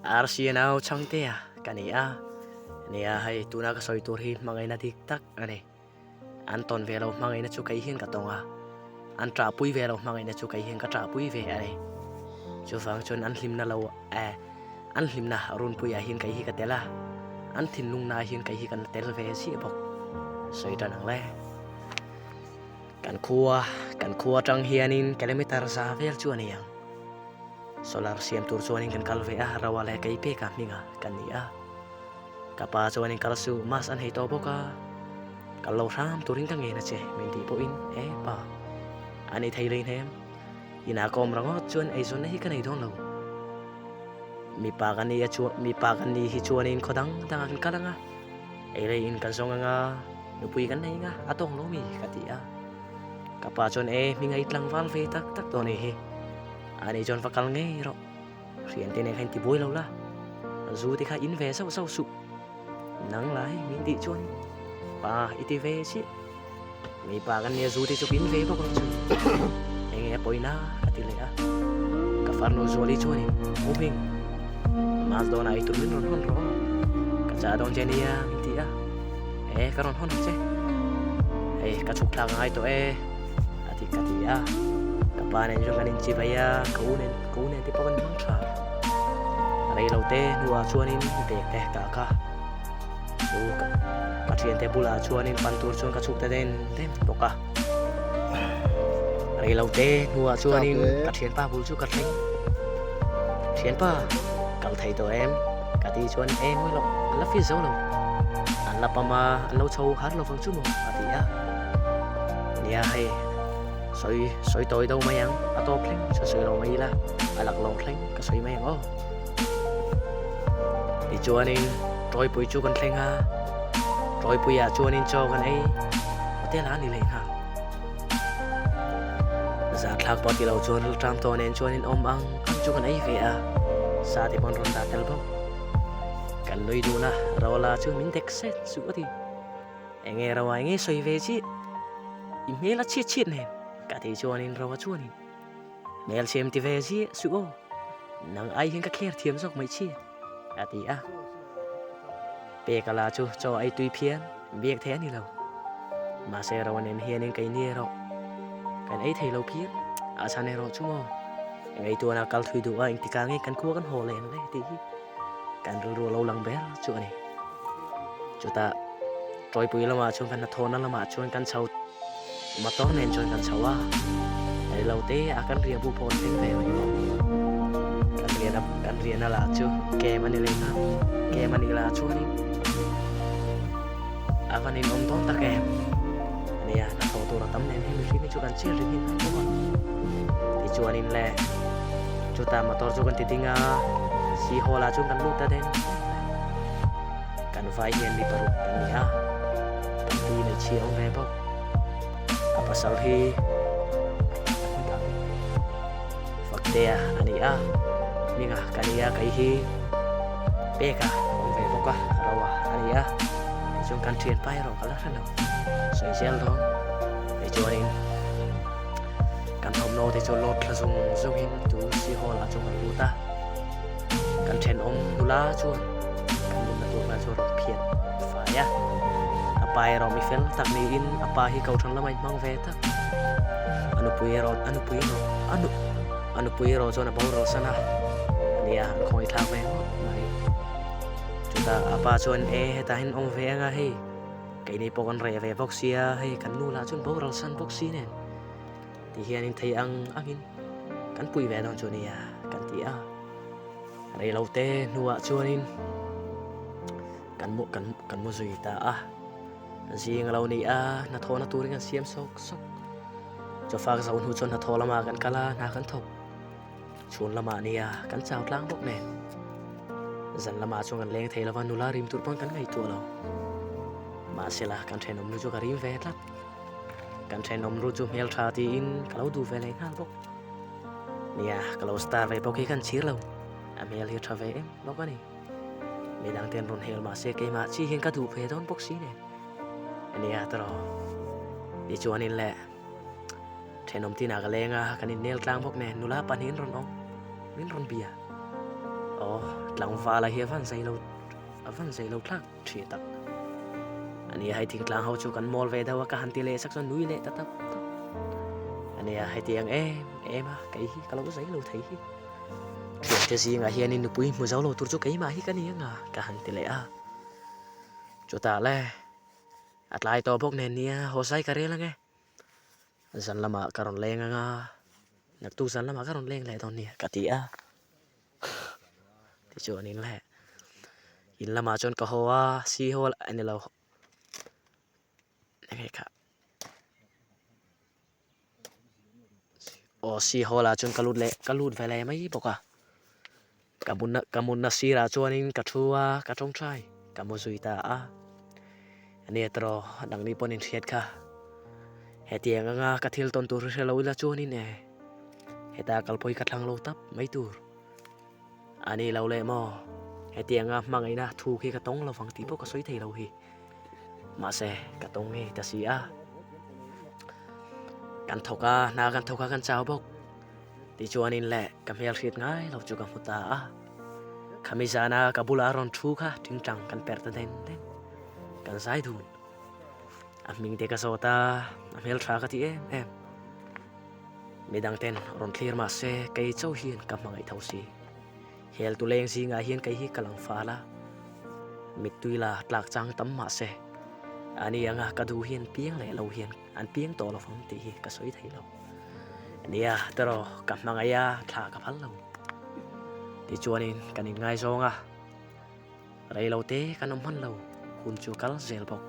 Rca nau Chhangtea ka ni a, nia hei tuna ka sawi tur hi hmangaihna dik tak a ni. An tawn ve lo hmangaihna chu kei hian ka tawng a, an ṭahpui ve lo hmangaihna chu kei hian ka ṭahpui ve a ni. Chuvang chuan an hlimna lo eh an hlimna runpuiah hian kei hi ka tel a, an thinlungnaah hian kei hi ka tel ve chiah bawk. Sawi ṭan ang le. Kan khua, kan khua aṭang hianin kilometer za vel chu a ni ang. Solar siam tur chuanin kan kal ve a, Roa leh kei peka hminga kan ni a. Ka pa chuanin kal suh, mask an hei tawh bawk a, kal lo hram turin ka ngen a che min tih pawhin he pa a ni thei leihnem. Inah ka awm ringawt chuan eizawnna hi ka nei dawn lo. Mipa kan ni a chuan mipa kan ni hi chuanin khaw dang dangah kan kal ang a, ei leh in kan zawng ang a, nupui kan nei ang a, a tawng lo mi ka ti a. Ka pa chuan e hming a i tlangval ve tak tak tawh a nih hi. A nih chuan va kal ngei rawh. Hriante nen kha in ti buai lo la, zu te kha in ve zauh zauh suh. Nang lai min tih chuan pa i ti ve chiah. Mi pa kan nia zu te chu in ve bawk rawh chu. Enge a pawina ka ti leh a. Ka farnu Zuali chuanin U Hming, Mas dawnah ei tur min rawn hawn rawh. Ka chah dawn che nia min ti a. E ka rawn hawn ang che. Hei ka chhuk thlak angai tawh e. A ti ka ti a, ka pa nen chuan kan inchivai a, ka u nen ka u nen te pawh kan hmang tha. Rei lo te hnuah chuanin bag te ka ak a, chu ka thiante bulah chuanin pan tur chuan ka chhuk ta den den bawk a. Rei lo te hnuah chuanin ka thianpa bul chu ka thleng. Thianpa, kal thei tawh em? Ka tih chuan e ngawi loh, an la fit zo lo. An la pam a, an lo chho har lo vang chu maw? A ti a. Nia hei, sawi sawi tawi do mai ang, a tawp thleng chu sawi lo mai ila, a lak lo thleng ka sawi mai ang aw. Tichuanin Tawipui chu kan thleng a, Tawipuiah chuanin chaw kan ei, hotel ah a ni leh nghal. Zathlak pawh ti lo chuan rilṭam tawh nen chuanin awm ang ang chu kan ei ve a, sa te pawn rawn dah tel bawk. Kan nui dun a, Rola chu min dek set suh a ti. Enge Roa enge sawi ve chiah? I hmel a chhiat chhiat nen ka tih chuanin Roa chuanin hmel chhem ti ve chiah suh aw, nang ai hian ka kher thiam zawk mai chhiat a ti a. Peka la chu chaw ei tui phian biak thei a ni lo. Mahse Roa nen hianin keini erawh kan ei thei lo phian. A chhan erawh chu maw ngaihtuahna kal thui duh a engtikah nge kan khua kan haw leh ang le tih hi kan rilru a lo lang ber chu a ni. Chutah Tawipui lamah chuan kan hnathawhna lamah chuan kan chho motor nen chuan kan chho a, rei lo te a kan riah bu pawh an thleng ve mai bawk. Kan riahna kan riahna lah chu kem a ni leh nghal, kem a nih lah chuanin a van inawm dawn tak em. Nia hnathawh tur a tam nen hi mihring hi chu kan chhiat ringin an bawk a. Tichuanin le chutah motor chu kan ti ding a, Sihawlah chuan kan lut ta den. Kan vai hian mi paruk kan ni a, pahnih hmeichhia awm ve bawk. A pasal hi Faktea a ni a, hminga ka ni a, kei hi Peka awm ve bawk a, Roa a ni a. Tichuan kan thianpa erawh ka la hre lo, sawi zel dawn. Tichuanin kan thawmhnaw te chu load thla zung zungin tu Sihawlah chuan kan lut a. Kan thenawm nula chuan kan nunna tur hna chu a rawn phiat fai a. A pa erawh mi fel tak niin a pa hi kohhran lamah in hmang ve tak. A nupui erawh a nupui erawh a nu a nupui erawh chuan a boral san a. Nia an khawngaih thlak ve ngawt mai. Chutah a pa chuan e hetah hian awm ve anga hei keini pawh kan reh ve bawk sia hei kan nu lah chuan boral san bawk si nen. Ti hianin thei ang angin kan pui ve dawn chu nia kan ti a. Rei lo te hnuah chuanin kan mu kan kan mu zui ta a. Zing a lo ni a, hnathawhna turin kan siam sawk sawk. Chawfak zo hnu chuan hnathawh lamah kan kal a, hna kan thawk. Chhun lamah nia kan chau tlang bawk nen. Zan lamah chuan kan leng thei lo va, nula rim tur pawn kan ngaihtuah lo. Mahsela kan thenawm nu chu ka rim ve tlat. Kan thenawm ru chu hmeltha tiin ka lo duh ve leh nghal bawk. Nia, ka lo star ve bawk hi kan chhir lo. A hmel hi tha ve em bawk a ni. Midang ten rawn hel mahse keimah chi hian ka duh ve dawn bawk si nen. Nia tawrh. Tichuanin le thenawm tinah ka leng a, kan innel tlang bawk nen nula pahnihin rawn awm, min rawn bia. Aw, tlangvala hi a van zei lo, a van zei lo thlak ṭhi tak. Ania hei thingtlang ho chu kan mawl ve deuh a, ka han ti leh sak chuan nui leh ta tap tap. Ania hetiang em em a, kei hi ka lo zei lo thei hi. Ṭhiante zingah hianin nupui hmu zo lo tur chu keimah hi ka ni anga ka han ti leh a. Chutah le, a tlai tawh bawk nen nia, haw zai ka rel ange. Zan lamah ka rawn leng anga, naktuk zan lamah ka rawn leng leh dawn nia ka ti a. Tichuan in leh in lamah chuan ka haw a, si haw a ni lo enge kha aw si haw lah chuan ka lut leh ka lut ve leh mai bawk a. Ka munna ka munna sirah chuanin ka thu a, ka tawngtai ka mu zui ta a. Ania tawh nangni pawn inhriat kha. Hetiang anga ka thil tawn tur hi hre lo ila chuanin e, heta kalpui ka thlang lo tap mai tur. A ni lo leh maw, hetianga hmangaihna thu khi ka tawng lovang tih pawh ka sawi thei lo hi. Mahse, ka tawng ngei ta si a. Kan thawk a, hna kan thawk a kan chau bawk. Tichuanin le ka hmel hriat ngai lo chu ka hmu ta a. Khami zana ka bula rawn thu kha tingtang kan perh ta den den. Kan zai dun. A hming te ka zawt a, a hmel tha ka ti em em. Midang ten rawn thlir mah se kei chauh hian ka hmangaih tho si. Hel tu leng zingah hian kei hi ka lang fal a, mittui la tlak chang tam mah se ani anga ka duh hian piang leh lo hian an piang tawh lo vang tih hi ka sawi thei lo. Nia tawraw ka hmangaih a thla ka phal lo. Tichuanin kan inngaizawng a, rei lo te kan awm hman lo, hun chu kal zel bawk.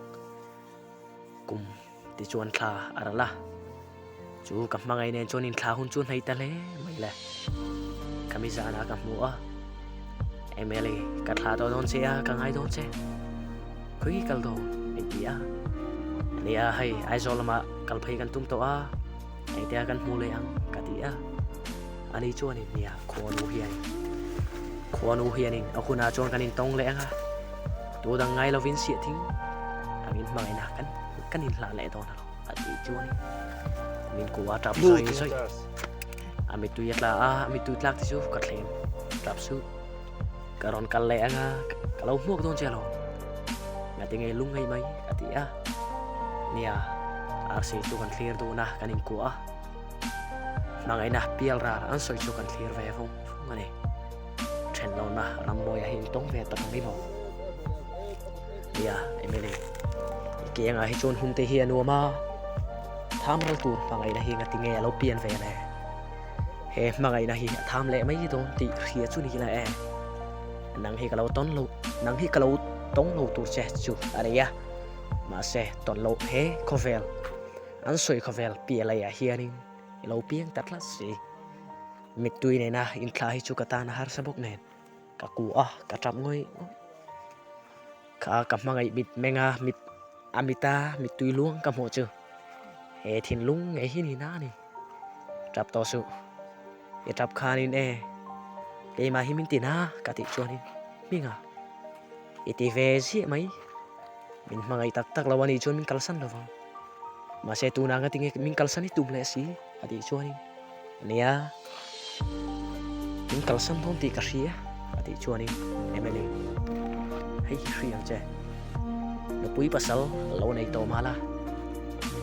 Kum tichuan thla a ral a, chu ka hmangaih nen chuan inthla hun chu hnaih ta hle mai le. Khami zanah ka hmu a, Emily ka thla tawh dawn che a, ka ngai dawn che. Khawi kal dawn min ti a. Nia hei Aizawl lamah kal phei kan tum tawh a, engtia kan hmu leh ang ka ti a. Ani chuanin nia khuanu hianin khuanu hianin a hunah chuan kan intawng leh ang a, tu dang ngai lovin siah thing angin hmangaihna kan kan inhlah leh dawn alo a tih chuanin min kuah a tap zawi zawi. A mittui a tla a, a mittui tlak te chu ka thlem tap suh. Ka rawn kal leh ang a, ka lo hmuak dawn che alawm. Ngati nge lung ngei mai a ti a. Nia, arsi chu kan thlir dun a, kan inkuah a. Hmangaihna pial ral an sawi chu kan thlir ve vung vung a ni. Then lohna rammawi a hi intawng ve tak ang emaw? Nia, Emily, i kiangah hi chuan hun te hi a nuam a, tham ral tur hmangaihna hi ngati nge a lo pian ve le? He hmangaihna hi a tham leh mai dawn tih hria chu ni la e. Nang hi ka lo tawn lo, nang hi ka lo tawng lo tur che chu a ni a. Mahse, tawn loh he khawvel, an sawi khawvel piah leiah hianin i lo piang ta tlat si. Mittui nena inthla hi chu ka tan a harsa bawk nen, ka ku a, ka tap ngawih ngawih. Kha ka hmangaih mit meng a, mit a mita mittui luang ka hmuh chu he thinlung ngei hi ni na a ni. Tap tawh suh, i tap khanin e, keimah hi min ti na ka tih chuanin hming a i ti ve ziah mai. Min hmangaih tak tak lo a nih chuan min kalsan lo vang. Mahse tunah nga tinge min kalsan hi tum leh si a tih chuanin nia min kalsan dawn tih ka hria a tih chuanin Emily hei hi hri ang che nupui pasal lo nei tawh mah la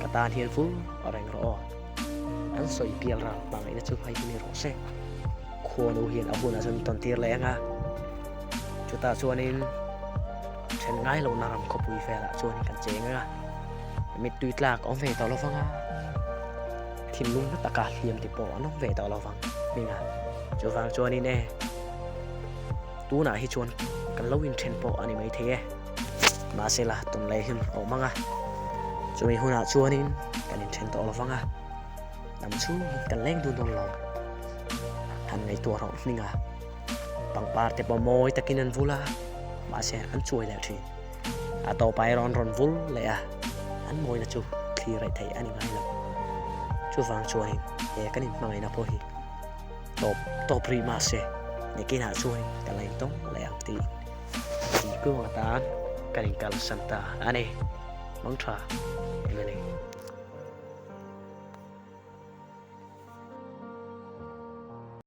ka tan hian fur reng rawh aw an sawi pial ral hmangaihna chu hei hi ni rawh se khuanu hian a hunah chuan tawn tir leh ang a chutah chuanin Then ngai lohna ram khawpui velah chuan kan cheng a, mittui tlak awm ve tawh lovang a, thinlung na taka hliam te pawh an awm ve tawh lovang hming a, chuvang chuanin e, tunah hi chuan kan lo inthen pawh a ni maithei e, mahsela tunlai hun a awm ang a, chumi hunah chuanin kan inthen tawh lovang a, lam chhungin kan leng dun dawn lo, han ngaihtuah rawh hming a. Pangpar te pawh mawi takin an vul a, mahse an chuai leh thin. A tawpah erawh an rawn vul leh a, an mawina chu thlir raih theih a ni ngai lo. Chuvang chuanin he kan inhmangaihna pawh hi tawp tawp rih mahse nikinah chuanin ka la intawng leh ang tiin tih kuang atan kan inkalsan ta a ni. Mangtha Emily.